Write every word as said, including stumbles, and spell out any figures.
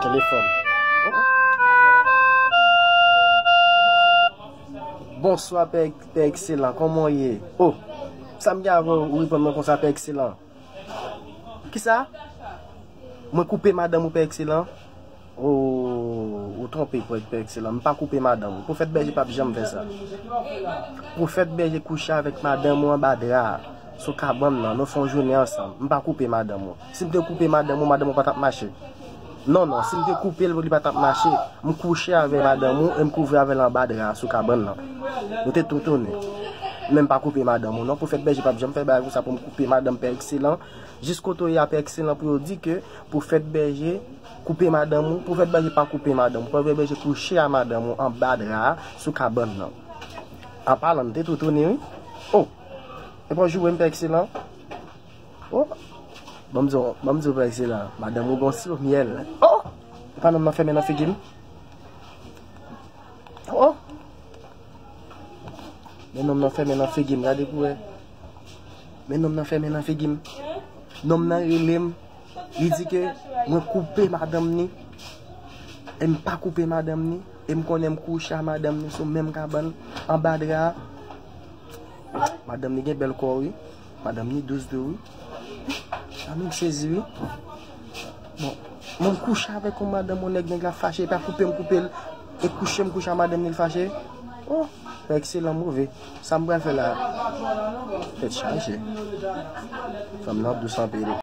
Telefòn. Bonswa, Pè, Pè Ekselan, kòman w ye? Oh, sa m gen avè w, ou reponn mwen konsa, Pè Ekselan. Kisa? Mwen koupe madanm ou, Pè Ekselan? Oh, ou twonpe, Pè, Pè Ekselan. M pa koupe madanm ou. Pwofèt Bèje p ap janm fè sa. Pwofèt Bèje kouche avèk madanm ou anba dra a, sou kabann nan. Nou fè yon jounen ansanm. M pa koupe madanm ou. Si m te koupe madanm ou, madanm ou pa t ap mache. Non, non, si m te koupe l, li pa t ap mache. M kouche avè madanm ou e m kouvri avè l anba dra a sou kabann nan. Nou te tou tounen. Men m pa koupe madanm ou, non. Pwofèt Bèje p ap janm fè bagay konsa pou m koupe madanm Pè Ekselan. Jis kote w ye a, Pè Ekselan, pou yo di ke Pwofèt Bèje koupe madanm ou. Pwofèt Bèje pa koupe madanm ou. Pwofèt Bèje kouche a madanm ou anba dra a sou kabann nan. An palan, m te tou tounen, wi. Oh! E pa w joure m, Pè Ekselan? Oh! Ban m di w, ban m di w, Pè Ekselan, madanm ou gon siro myèl. Oh! E pa nonm nan fèmen nan figi m? Oh! Men nonm nan fèmen nan figi m, gade pou wè. Men nonm nan fèmen nan figi m. Nonm nan rele m. Li di ke mwen koupe madanm ni. E m pa koupe madanm ni. E m konnen m kouche a madanm ni sou menm kabann, anba dra a. Madanm ni gen bèl kò, wi. Madanm ni dous tou, wi. Sa menm sezi, wi. Bon, mwen m kouche avèk yon madanm, yon nèg, nèg la fache, epi a koupe m koupe l, e kouche m kouche a madanm ni l fache. Oh, Pè Ekselan move. Sa m pral fè la? Tèt chaje. Fanm nan dous anpil.